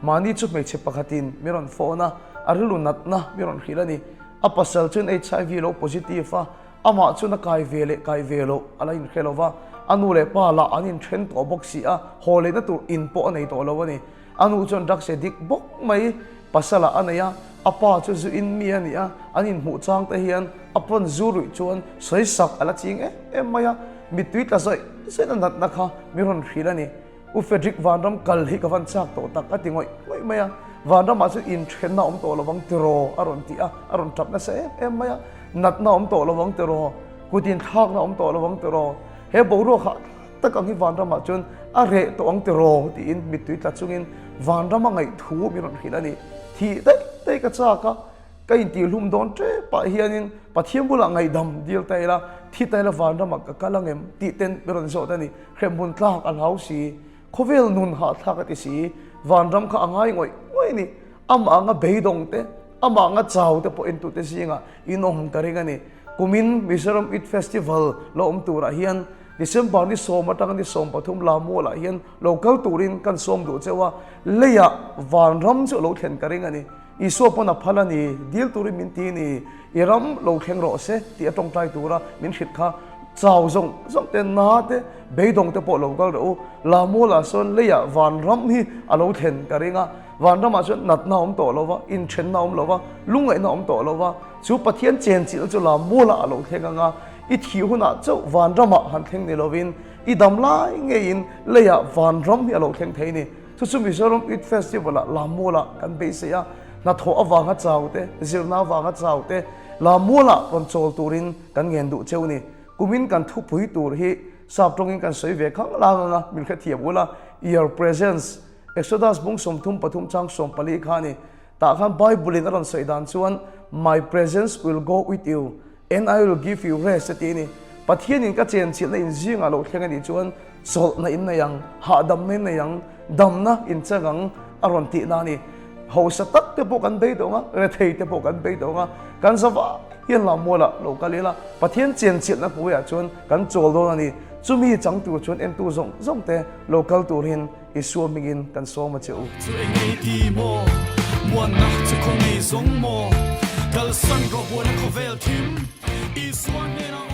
Mahni chu hmeichhe pakhatin mi rawn phone a, a rilru natna mi rawn hrilh a ni. A pasal chuan HIV lo positive a, amah chuan a kai ve leh kai ve loh a la inhre lo va, a nu leh pa lah an inthen tawh bawk si a, haw lehna tur in pawh a nei tawh lo a ni. A nu chuan drugs dik bawk mai pasalah a nei a, a pa chu zu in mi a ni a, an inhmuh chang te hian a pawn zu ruih chuan sawi sak a la ching em em mai a, mittui tla zawih zawih na natna kha mi rawn hrilh a ni. U Frederick Vanram kal hi ka van chak tawh tak a ti ngawih ngawih mai a, Vanramah chuan inthenna awm tawh lovang tiraw a rawn ti a, a rawn tap nasa em em mai a, natna awm tawh lovang tiraw, kut inthlakna awm tawh lovang tiraw, he boruak hah tak ang hi Vanramah chuan a reh tawh ang tiraw tiin mittui tla chungin Vanrama ngaihthu min rawn hrilh a ni. Thih daih daih ka chak a. Ka intihhlum dawn tep ah hianin Pathian bulah ngaihdam dil ta ila, thi ta ila vanramah ka kal angem tih ten mi rawn zawt a ni. Hremhmun tlak a hlau si, khawvel nun hahthlak a ti si, vanram kha a ngai ngawih ngawih a ni. Amah anga beidawng te, amah anga chau te pawh entute zingah in awm ka ring a ni. Kumin Mizoram Youth Festival lo awm turah hian December ni sawm atanga ni 13 Lamualah hian lo kal turin kan sawm duh cheu a, leiah vanram chu a lo thlen ka ring a ni. Isua pawn a phal a ni, dil turin min ti ni, i ram lo thleng rawh se tih a tawngtai tura min hrilh kha chau zawng zawng te, na te, beidawng te pawh lo kal rawh u. Lamualah sawn leiah vanram hi a lo thlen ka ring a, vanramah chuan natna a awm tawh lo va, inthenna a awm lo va, lungngaihna a awm tawh lo va, chu Pathian chenchilh chu Lamualah a lo thleng ang a, i thih hunah chauh vanramah han thleng ni lovin i dam lai ngeiin leiah vanram hi a lo thleng thei a ni. Chu chu Mizoram Youth Festival-ah Lammualah kan beisei a, hnathawh avanga chau te, zirna avanga chau te Lammualah rawn chawl turin kan ngen duh cheu ni. Kumin kan thupui tur hi sap tawngin kan sawi ve khang lang anga min hrethiam ula, Your Presence, Exodus bung 33 chang 14 kha a ni. Tah khan Bible-in a rawn sawi dan chuan My presence will go with you and I will give you rest a ti a ni. Pathianin ka chenchilhna in zingah lo thleng a nih chuan chawlhna in nei ang, hahdamna in nei ang, damna in chang ang a rawn tihna a ni. Hausa tak te pawh kan beidawng a, rethei te pawh kan beidawng a, kan zavai hian lammualah lo kal ila Pathian chenchilhna hnuaiah chuan kan chawl dawn a ni. Chumi chang tur chuan entu zawng zawng te lo kal turin Isua hmingin kan sawm a che u. Chu eng ei ti maw? Muanna chu khaw ngei zawng maw? Kalsan rawh buaina khawvel thim Isua hnenah.